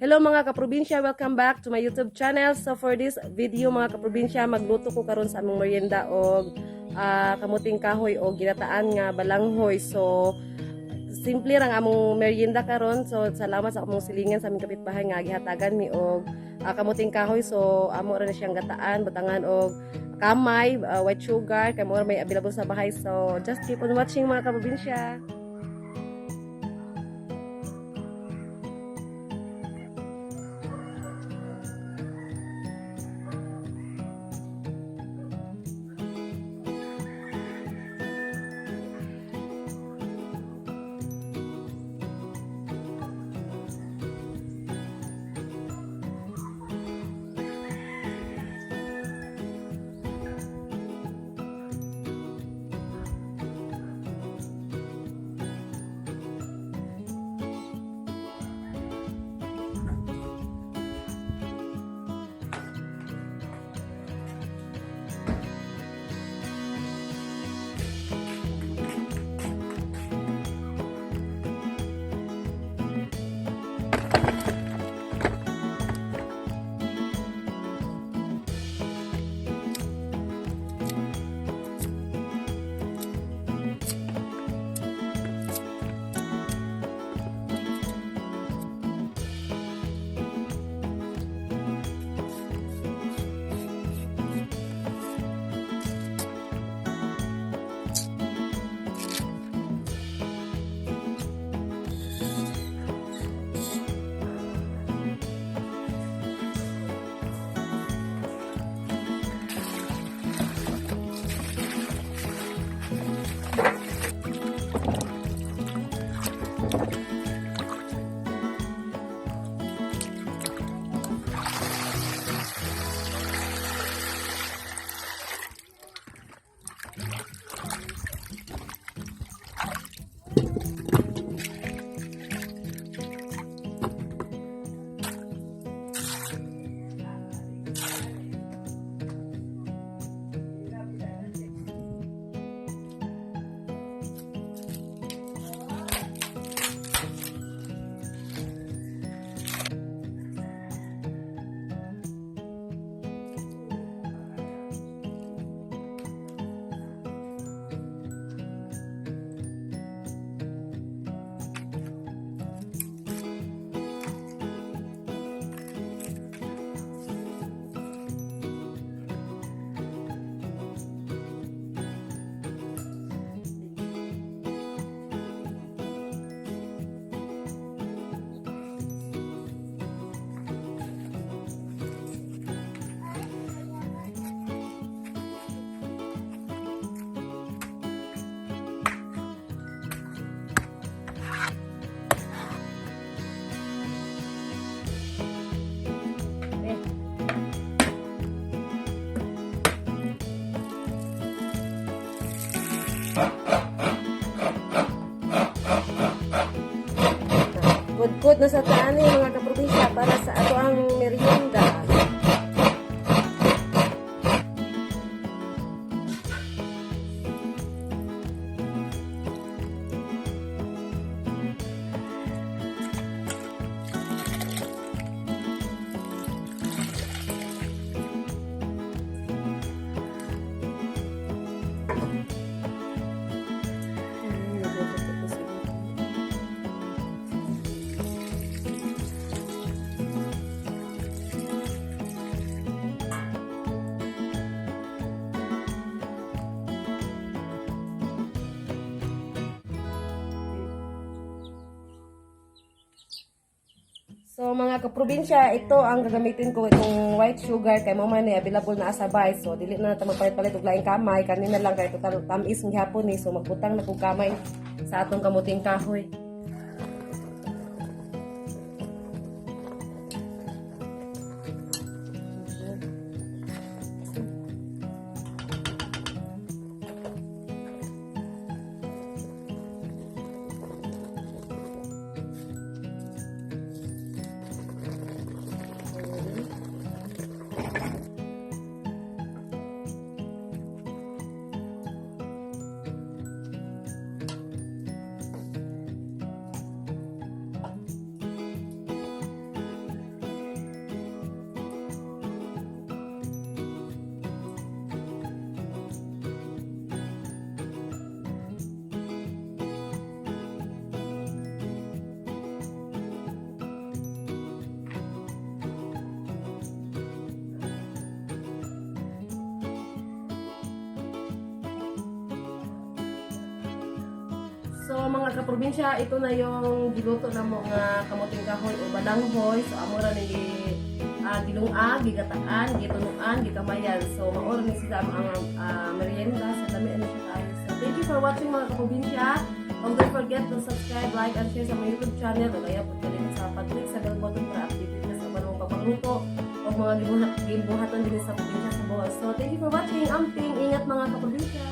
Hello, mga kaprobinsya, welcome back to my YouTube channel. So for this video, mga kaprobinsya, magluto ko karon sa among merienda og kamuting kahoy o ginataan nga balanghoy. So simple rang among merienda karon. So salamat sa among silingan sa aming kapitbahay nga gihatagan mi og kamuting kahoy. So amo ra na siyang gataan, butangan og kamay, white sugar, kay mao ra may available sa bahay. So just keep on watching, mga kaprobinsya. Eh. Good na sa taani, mga kaprobinsya, para sa ato ang merienda. Nagugutom ko siguro. So mga kaprobinsya, ito ang gagamitin ko, itong white sugar kay mo man ni available na sa bahay. So dili na ta magpalit-palit og laing kamay, kanina lang kay total tamis ng gihapon ni, so magbutang na kog kamay sa atong kamuting kahoy. Mga kaprobinsya, ito na yung giluto namo nga kamuting kahoy o balanghoy. So amo ra ni gilung-ag, gigataan, gitunuan, gikamayan. So mao ra ni sila ang merienda. So lami ani siya kaayo. So thank you for watching, mga kaprobinsya. And don't forget to subscribe, like, and share sa my YouTube channel. Ug ayaw pud kalimot sa pag-click sa bell button para updated ka sa mga pagluto o mga gibuhaton dinhi sa probinsya sa Bohol. So thank you for watching. Amping, ingat, mga kaprobinsya.